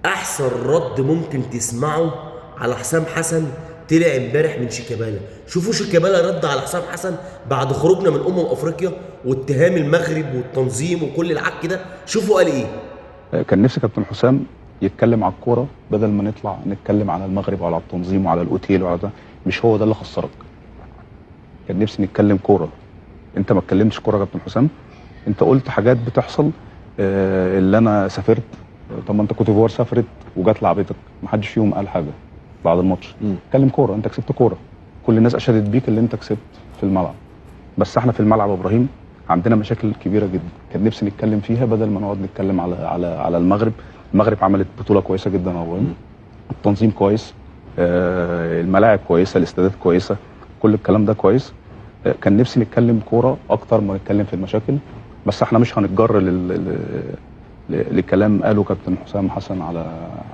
احسن رد ممكن تسمعه على حسام حسن طلع امبارح من شيكابالا. شوفوا شيكابالا رد على حسام حسن بعد خروجنا من افريقيا واتهام المغرب والتنظيم وكل العك ده، شوفوا قال ايه. كان نفسي كابتن حسام يتكلم على الكورة بدل ما نطلع نتكلم على المغرب وعلى التنظيم وعلى الاوتيل وعلى ده. مش هو ده اللي خسرك. كان نفسي نتكلم كورة. انت ما اتكلمتش كورة يا كابتن حسام، انت قلت حاجات بتحصل. اللي انا سافرت، طب ما انت كوت ديفوار سافرت وجت لعبتك، ما حدش فيهم قال حاجة بعد الماتش. اتكلم كورة، انت كسبت كورة، كل الناس اشادت بيك اللي انت كسبت في الملعب. بس احنا في الملعب يا ابراهيم عندنا مشاكل كبيرة جدا، كان نفسي نتكلم فيها بدل ما نقعد نتكلم على على على المغرب. المغرب عملت بطوله كويسة جدا يا ابراهيم، التنظيم كويس، الملاعب كويسة، الاستادات كويسة، كل الكلام ده كويس. كان نفسي نتكلم كورة اكتر ما نتكلم في المشاكل. بس احنا مش هنتجر لكلام قاله كابتن حسام حسن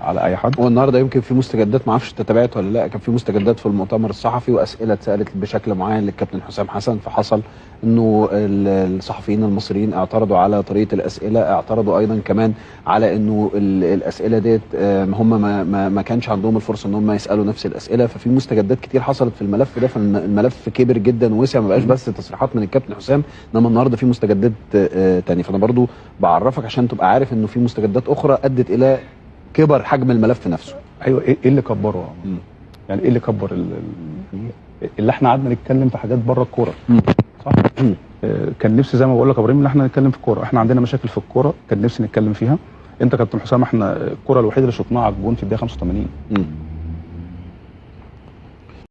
على اي حد. والنهارده يمكن في مستجدات، ما اعرفش انت تابعت ولا لا، كان في مستجدات في المؤتمر الصحفي واسئلة اتسالت بشكل معين للكابتن حسام حسن، فحصل انه الصحفيين المصريين اعترضوا على طريقه الاسئلة، اعترضوا ايضا كمان على انه الاسئلة ديت هم ما كانش عندهم الفرصة ان هم يسالوا نفس الاسئلة. ففي مستجدات كتير حصلت في الملف ده، فالملف كبر جدا ووسع، ما بقاش بس تصريحات من الكابتن حسام، انما النهارده في مستجدات تانية. فانا برضو بعرفك عشان تبقى عارف انه في مستجدات اخرى ادت الى كبر حجم الملف نفسه. ايوه، ايه اللي كبره؟ يعني ايه اللي كبر اللي احنا قعدنا نتكلم في حاجات بره الكورة؟ صح. كان نفسي زي ما بقول لك يا ابراهيم ان احنا نتكلم في الكورة. احنا عندنا مشاكل في الكورة كان نفسي نتكلم فيها. انت كابتن حسام، احنا الكورة الوحيدة اللي شطناها على الجون في الدقيقة 85.